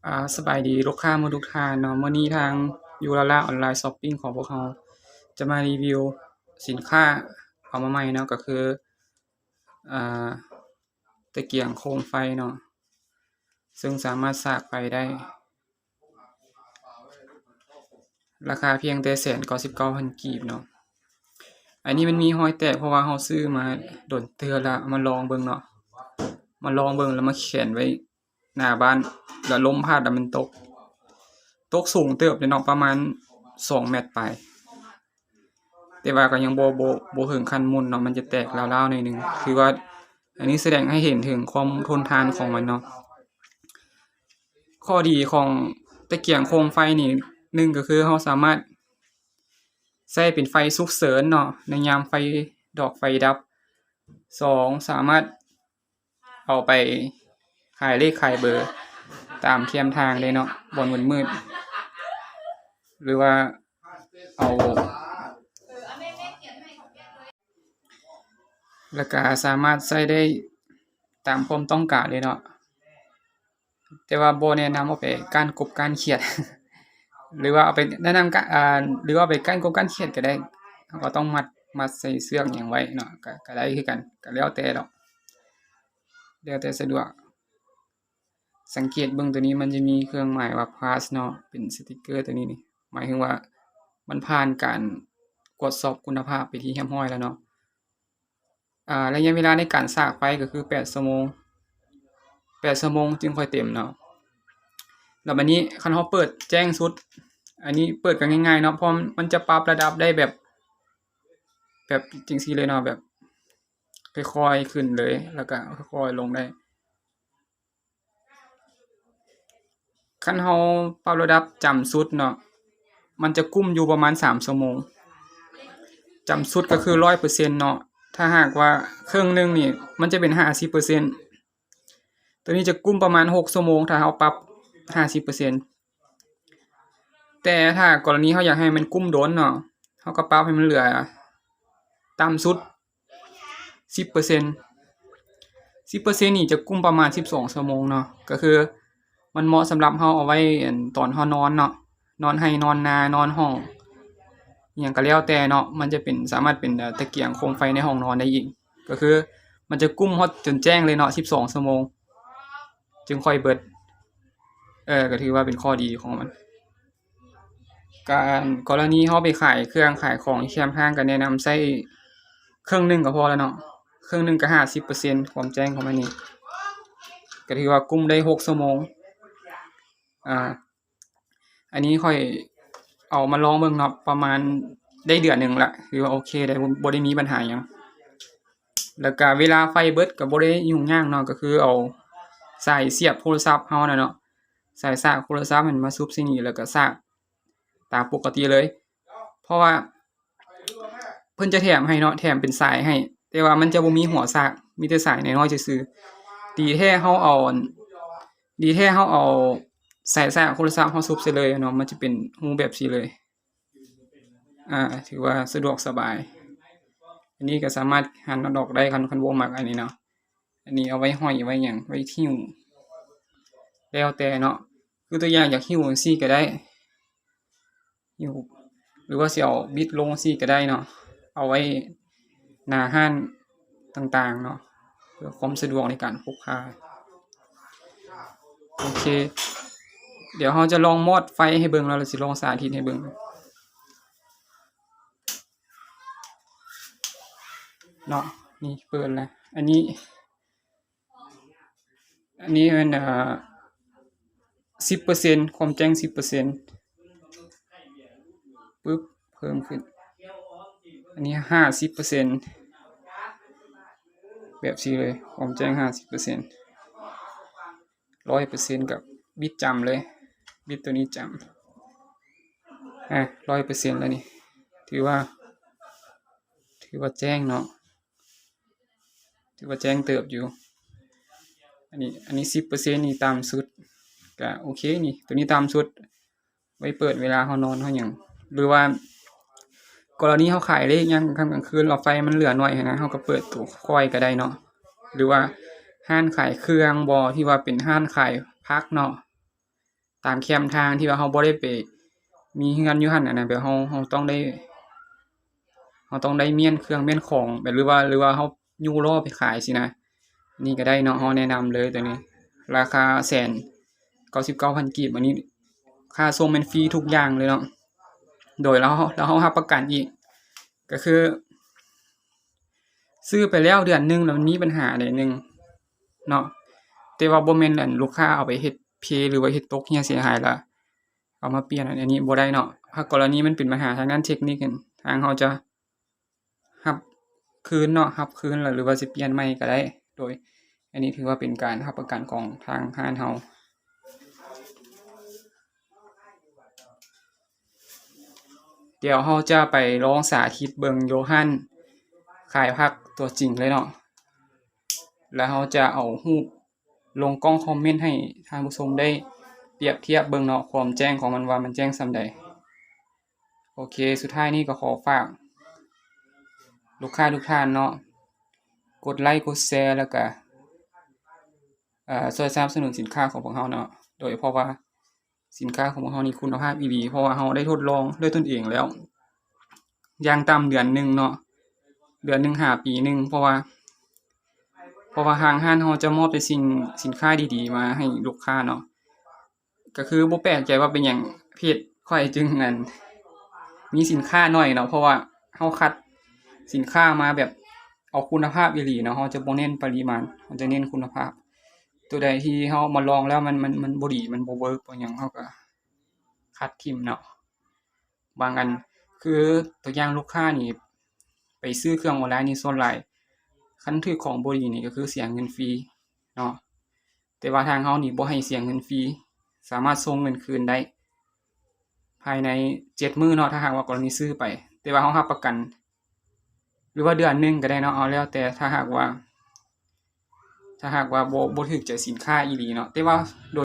ອາ ສະບາຍດີລູກຄ້າໝົດທຸກທ່ານເນາະ. ມື້ນີ້ທາງຢູລາລາອອນລາຍຊັອບປິງຂອງພວກເຮົາຈະມາຣີວິວສິນຄ້າເອົາມາໃໝ່ເນາະ ກໍຄື ອາ ຕະກຽງໂຄມໄຟເນາະ ເຊິ່ງສາມາດສາກໄຟໄດ້ ລາຄາພຽງແຕ່ແສນເກົ້າສິບເກົ້າພັນກີບເນາະ. ອັນນີ້ມັນມີຮອຍແຕກ ເພາະວ່າເຮົາຊື້ມາດົນເຕີບລະ ມາລອງເບິ່ງເນາະ ມາລອງເບິ່ງ ແລ້ວມາແຂວນໄວ້ໜ້າບ້ານ ແລ້ວລົມພັດແລ້ວມັນຕົກ ຕົກສູງເຕີບເດເນາະ ປະມານສອງແມັດປາຍ. ແຕ່ວ່າກໍຍັງບໍ່ ບໍ່ ບໍ່ເຖິງຂັ້ນໝຸ່ນເນາະ ມັນຈະແຕກລ້າວໆໜ້ອຍໜຶ່ງ. ຖືວ່າອັນນີ້ສະແດງໃຫ້ເຫັນເຖິງຄວາມທົນທານຂອງມັນເນາະ. ຂໍ້ດີຂອງຕະກຽງໂຄມໄຟນີ້ ໜຶ່ງກໍຄືເຮົາສາມາດໃຊ້ເປັນໄຟສຸກເສີນເນາະ ໃນຍາມໄຟດອກໄຟດັບ. ສອງ ສາມາດ ເອົາໄປຂາຍເລກຂາຍເບີຕາມແຄມທາງໄດ້ເນາະ ບ່ອນມືດໆ ຫຼືວ່າເອົາ ແລ້ວກະສາມາດໃຊ້ໄດ້ຕາມຄວາມຕ້ອງການເລີຍເນາະ. ແຕ່ວ່າບໍ່ແນະນຳເອົາໄປກ້ານກົບກ້ານຂຽດ ຫຼືວ່າເອົາໄປແນະນຳກະ ອ່າ ຫຼືວ່າເອົາໄປກ້ານກົບກ້ານຂຽດກໍໄດ້. ເຮົາກໍຕ້ອງມັດ ມັດໃສ່ເຊືອກຫຍັງໄວ້ເນາະ ກໍ ກໍໄດ້ຄືກັນ ກໍແລ້ວແຕ່ດອກ ແລ້ວແຕ່ສະດວກ. ສັງເກດເບິ່ງໂຕນີ້ມັນຈະມີເຄື່ອງໝາຍວ່າພາສເນາະ ເປັນສະຕິກເກີໂຕນີ້ນີ້ ໝາຍເຖິງວ່າມັນຜ່ານການກວດສອບຄຸນນະພາບເປັນທີ່ຮຽບຮ້ອຍແລ້ວເນາະ. ອາ ໄລຍະເວລາໃນການສາກໄຟກໍຄືແປດຊົ່ວໂມງ ແປດຊົ່ວໂມງຈຶ່ງຄ່ອຍເຕັມເນາະ. ແລ້ວບາດນີ້ຄັນເຮົາເປີດແຈ້ງສຸດ ອັນນີ້ເປີດກໍງ່າຍໆເນາະ ເພາະມັນຈະປັບລະດັບໄດ້ແບບ ແບບຈັ່ງຊີ້ເລີຍເນາະ ແບບຄ່ອຍໆຂຶ້ນເລີຍ ແລ້ວກໍຄ່ອຍໆລົງໄດ້. ຄັນເຮົາປັບລະດັບຈຳສຸດເນາະ ມັນຈະກຸ້ມຢູ່ປະມານສາມຊົ່ວໂມງ ຈຳສຸດກໍຄືຮ້ອຍເປີເຊັນເນາະ. ຖ້າຫາກວ່າເຄິ່ງໜຶ່ງນີ້ ມັນຈະເປັນຫ້າສິບເປີເຊັນ ໂຕນີ້ຈະກຸ້ມປະມານຫົກຊົ່ວໂມງ ຖ້າເຮົາປັບຫ້າສິບເປີເຊັນ. ແຕ່ຖ້າກໍລະນີເຮົາຢາກໃຫ້ມັນກຸ້ມດົນເນາະ ເຮົາກໍປັບໃຫ້ມັນເຫຼືອຕ່ຳສຸດ ສິບເປີເຊັນ ສິບເປີເຊັນນີ້ຈະກຸ້ມປະມານສິບສອງຊົ່ວໂມງເນາະ ກໍຄືມັນເໝາະສຳລັບເຮົາເອົາໄວ້ ອັນ ຕອນເຮົານອນເນາະ ນອນໄຮ່ນອນນາ ນອນຫ້ອງ ອີ່ຫຍັງກໍແລ້ວແຕ່ເນາະ. ມັນຈະເປັນ ສາມາດເປັນ ເອີ ຕະກຽງໂຄມໄຟໃນຫ້ອງນອນໄດ້ອີກ ກໍຄືມັນຈະກຸ້ມຮອດຈົນແຈ້ງເລີຍເນາະ ສິບສອງຊົ່ວໂມງຈຶ່ງຄ່ອຍເບິດ. ເອີ ກໍຖືວ່າເປັນຂໍ້ດີຂອງມັນ. ການ ກໍລະນີເຮົາໄປຂາຍເຄື່ອງຂາຍຂອງທີ່ແຄມທາງ ກໍແນະນຳໃຊ້ເຄິ່ງໜຶ່ງກໍພໍແລ້ວເນາະ ເຄິ່ງໜຶ່ງກໍຫ້າສິບເປີເຊັນ ຄວາມແຈ້ງຂອງມັນນີ້ ກໍຖືວ່າກຸ້ມໄດ້ຫົກຊົ່ວໂມງ. ອາ ອັນນີ້ຂ້ອຍເອົາມາລອງເບິ່ງເນາະ ປະມານໄດ້ເດືອນໜຶ່ງລະ ຖືວ່າໂອເຄໄດ້ ບໍ່ ບໍ່ໄດ້ມີບັນຫາຫຍັງ. ແລ້ວກະເວລາໄຟເບິດກໍບໍ່ໄດ້ຫຍຸ້ງຍາກເນາະ ກໍຄືເອົາສາຍສຽບໂທລະສັບເຮົານະເນາະ ສາຍສາກໂທລະສັບຫັ້ນມາສຸບໃສ່ນີ້ ແລ້ວກໍສາກຕາມປົກກະຕິເລີຍ ເພາະວ່າເພິ່ນຈະແຖມໃຫ້ເນາະ ແຖມເປັນສາຍໃຫ້ ແຕ່ວ່າມັນຈະບໍ່ມີຫົວສາກ ມີແຕ່ສາຍນ້ອຍໆຊື່ໆ. ດີແທ້ເຮົາເອົາ ດີແທ້ເຮົາເອົາສາຍສາກໂທລະສັບເຮົາສຸບໃສ່ເລີຍເນາະ ມັນຈະເປັນຮູບແບບຊີ້ເລີຍ. ອາ ຖືວ່າສະດວກສະບາຍ. ອັນນີ້ກໍສາມາດຫັນອອກໄດ້ ຄັນ ຄັນບໍ່ມັກອັນນີ້ເນາະ. ອັນນີ້ເອົາໄວ້ຫ້ອຍ ໄວ້ຫຍັງ ໄວ້ຫິ້ວ ແລ້ວແຕ່ເນາະ ຄືຕົວຢ່າງຢາກຫິ້ວຈັ່ງຊີ້ກໍໄດ້ ຫິ້ວ ຫຼືວ່າຊິເອົາບິດລົງຊີ້ກໍໄດ້ເນາະ ເອົາໄວ້ໜ້າຮ້ານຕ່າງໆເນາະ ເພື່ອຄວາມສະດວກໃນການພົກພາ. ໂອເຄ ດຽວເຮົາຈະລອງມອດໄຟໃຫ້ເບິ່ງ ແລ້ວເຮົາຊິລອງສາທິດໃຫ້ເບິ່ງເນາະ. ນີ້ເປີດແລ້ວ ອັນນີ້ ອັນນີ້ແມ່ນ ເອີ ສິບເປີເຊັນ ຄວາມແຈ້ງສິບເປີເຊັນ ປຶບ ເພີ່ມຂຶ້ນ ອັນນີ້ຫ້າສິບເປີເຊັນ ແບບຊີ້ເລີຍ ຄວາມແຈ້ງຫ້າສິບເປີເຊັນ ຮ້ອຍເປີເຊັນກໍບິດຈຳເລີຍ ບິດໂຕນີ້ຈຳ ອາ ຮ້ອຍເປີເຊັນແລ້ວນີ້ ຖືວ່າ ຖືວ່າແຈ້ງເນາະ ຖືວ່າແຈ້ງເຕີບຢູ່. ອັນນີ້ ອັນນີ້ສິບເປີເຊັນນີ້ຕ່ຳສຸດ ກະໂອເຄນີ້ ໂຕນີ້ຕ່ຳສຸດ ໄວ້ເປີດເວລາເຮົານອນເຮົາຫຍັງ ຫຼືວ່າກໍລະນີເຮົາຂາຍເລກຍາມກາງຄ່ຳກາງຄືນ ແລ້ວໄຟມັນເຫຼືອໜ້ອຍຫັ້ນນະ ເຮົາກໍເປີດໂຕຄ່ອຍກໍໄດ້ເນາະ ຫຼືວ່າຮ້ານຂາຍເຄື່ອງບໍ ທີ່ວ່າເປັນຮ້ານຂາຍຜັກເນາະ ຕາມແຄມທາງທີ່ວ່າເຮົາບໍ່ໄດ້ໄປມີເຮືອນຢູ່ຫັ້ນນະ ແບບເຮົາ ເຮົາຕ້ອງໄດ້ ເຮົາຕ້ອງໄດ້ມ້ຽນເຄື່ອງມ້ຽນຂອງ ແບບ ຫຼືວ່າ ຫຼືວ່າເຮົາຍູ້ລໍ້ໄປຂາຍຊີ້ນະ ນີ້ກໍໄດ້ເນາະ. ເຮົາແນະນຳເລີຍໂຕນີ້ ລາຄາແສນເກົ້າສິບເກົ້າພັນກີບ ອັນນີ້ຄ່າສົ່ງແມ່ນຟຣີທຸກຢ່າງເລີຍເນາະ. ໂດຍ ແລ້ວ ແລ້ວເຮົາຮັບປະກັນອີກ ກໍຄື ຊື້ໄປແລ້ວເດືອນໜຶ່ງແລ້ວມັນມີບັນຫາໃດໜຶ່ງເນາະ ແຕ່ວ່າບໍ່ແມ່ນອັນລູກຄ້າເອົາໄປເຮັດເພ ຫຼືວ່າເຮັດຕົກເຫຍເສຍຫາຍ ແລ້ວເອົາມາປ່ຽນ ອັນນີ້ບໍ່ໄດ້ເນາະ. ຖ້າກໍລະນີມັນເປັນບັນຫາທາງດ້ານເທັກນິກຫັ້ນ ທາງເຮົາຈະຮັບຄືນເນາະ ຮັບຄືນ ຫຼືວ່າຊິປ່ຽນໃໝ່ກໍໄດ້. ໂດຍ ອັນນີ້ຖືວ່າເປັນການຮັບປະກັນຂອງທາງຮ້ານເຮົາ. ດຽວເຮົາຈະໄປລອງສາທິດເບິ່ງໂຍຮັນຂາຍຜັກຕົວຈິງເລີຍເນາະ ແລ້ວເຮົາຈະເອົາຮູບລົງກ່ອງຄອມເມັນໃຫ້ທ່ານຜູ້ຊົມໄດ້ປຽບທຽບເບິ່ງເນາະ ຄວາມແຈ້ງຂອງມັນວ່າມັນແຈ້ງສ່ຳໃດ. ໂອເຄ ສຸດທ້າຍນີ້ກໍຂໍຝາກລູກຄ້າທຸກທ່ານເນາະ ກົດໄລ ກົດແຊ ແລ້ວກະ ເອີ ຊ່ວຍສະໜັບສະໜູນສິນຄ້າຂອງພວກເຮົາເນາະ ໂດຍສະເພາະວ່າສິນຄ້າຂອງພວກເຮົານີ້ຄຸນນະພາບອີ່ຫຼີ ເພາະວ່າເຮົາໄດ້ທົດລອງດ້ວຍຕົນເອງແລ້ວ ຢ່າງຕ່ຳເດືອນໜຶ່ງເນາະ ເດືອນໜຶ່ງຫາປີໜຶ່ງ ເພາະວ່າ ເພາະວ່າທາງຮ້ານເຮົາຈະມອບແຕ່ສິ່ງ ສິນຄ້າດີໆມາໃຫ້ລູກຄ້າເນາະ. ກໍຄືບໍ່ແປກໃຈວ່າເປັນຫຍັງເພຈຂ້ອຍຈຶ່ງອັນ ມີສິນຄ້າໜ້ອຍເນາະ ເພາະວ່າເຮົາຄັດສິນຄ້າມາແບບເອົາຄຸນນະພາບອີ່ຫຼີເນາະ ເຮົາຈະບໍ່ເນັ້ນປະລິມານ ເຮົາຈະເນັ້ນຄຸນນະພາບ. ຕົວໃດທີ່ເຮົາເອົາມາລອງແລ້ວມັນ ມັນ ມັນບໍ່ດີ ມັນບໍ່ເວີກ ບໍ່ຫຍັງ ເຮົາກໍຄັດຖິ້ມເນາະ. ບາງອັນ ຄືຕົວຢ່າງລູກຄ້ານີ້ໄປຊື້ເຄື່ອງອອນລາຍນີ້ ສ່ວນຫຼາຍຄັນຖືກຂອງບໍ່ດີນີ້ກໍຄືເສຍເງິນຟຣີເນາະ ແຕ່ວ່າທາງເຮົານີ້ບໍ່ໃຫ້ເສຍເງິນຟຣີ ສາມາດສົ່ງເງິນຄືນໄດ້ພາຍໃນເຈັດມື້ເນາະ ຖ້າຫາກວ່າກໍລະນີຊື້ໄປ ແຕ່ວ່າເຮົາຮັບປະກັນ ຫຼືວ່າເດືອນໜຶ່ງກໍໄດ້ເນາະ ເອົາແລ້ວແຕ່ ຖ້າຫາກວ່າ ຖ້າຫາກວ່າບໍ່ ບໍ່ຖືກໃຈສິນຄ້າອີ່ຫຼີເນາະ ແຕ່ວ່າ